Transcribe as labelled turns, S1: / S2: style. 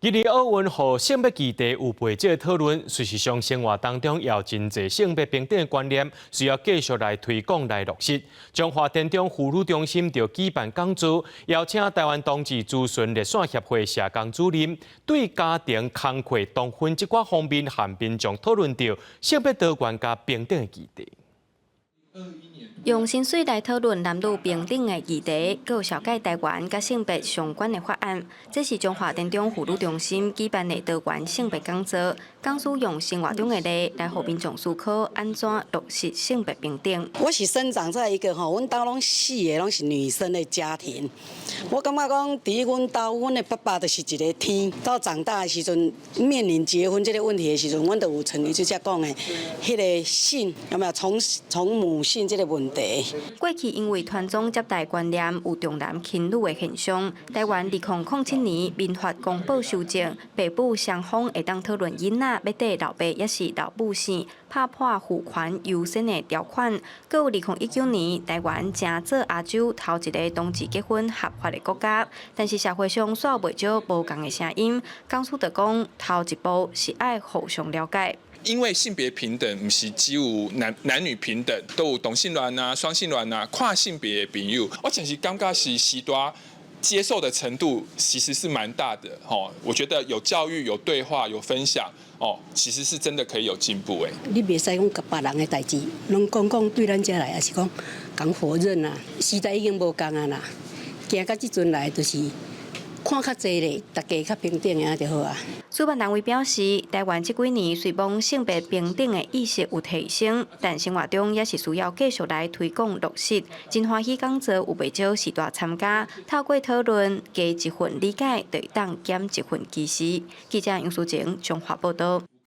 S1: 今年奧運予性別議題有袂少討論，事實上生活當中也有真濟性別平等的觀念，需要繼續來推廣來落實。彰化田中婦女中心就舉辦講座，邀請台灣同志諮詢熱線協會社工主任，對家庭工課同分這寡方面，和民眾討論著性別多元佮平等的議題。
S2: 用薪水來討論男女平等的議題，閣有紹介台灣佮性別相關的法案。這是彰化田中婦女中心舉辦的多元性別講座，講師用生活中的例來予民眾思考按怎落實性別平等。
S3: 我是生長在一個吼，阮兜攏四个攏是女生的家庭。我感覺講，佇阮兜，阮的爸爸就是一个天。到長大的時陣，面臨結婚這個問題的時陣，阮就有像伊這只講的，彼个性有沒有從母性這個問題。
S2: 過去因為傳宗接代觀念有重男輕女的現象，台灣2007年民法公布修正，爸母雙方會當討論囡仔欲綴老爸抑是老母姓，拍破父權優先的條款。閣有2019年，台灣成做亞洲頭一个同志結婚合法的國家，但是社會上煞有袂少無仝的聲音。講師就講，頭一步是愛互相了解。
S4: 因為性別平等毋是只有男女平等，都有同性戀啊、雙性戀啊、跨性別的朋友。我真是感覺是時代接受的程度其實是蠻大的，吼。我覺得有教育、有對話、有分享，哦，其實是真的可以有進步。誒，
S5: 你袂使講共別人的代誌，攏講講對咱遮來，抑是講共否認啊。時代已經無仝啊啦，行到這陣來就是。看較濟咧，大家較平等的就好啊。
S2: 主辦單位表示，台灣這幾年雖罔性別平等的意識有提升，但生活中也是需要繼續來推廣落實。真歡喜講座有袂少序大參加，透過討論加一份理解，就會當減一份歧視。記者楊淑靜彰化報道。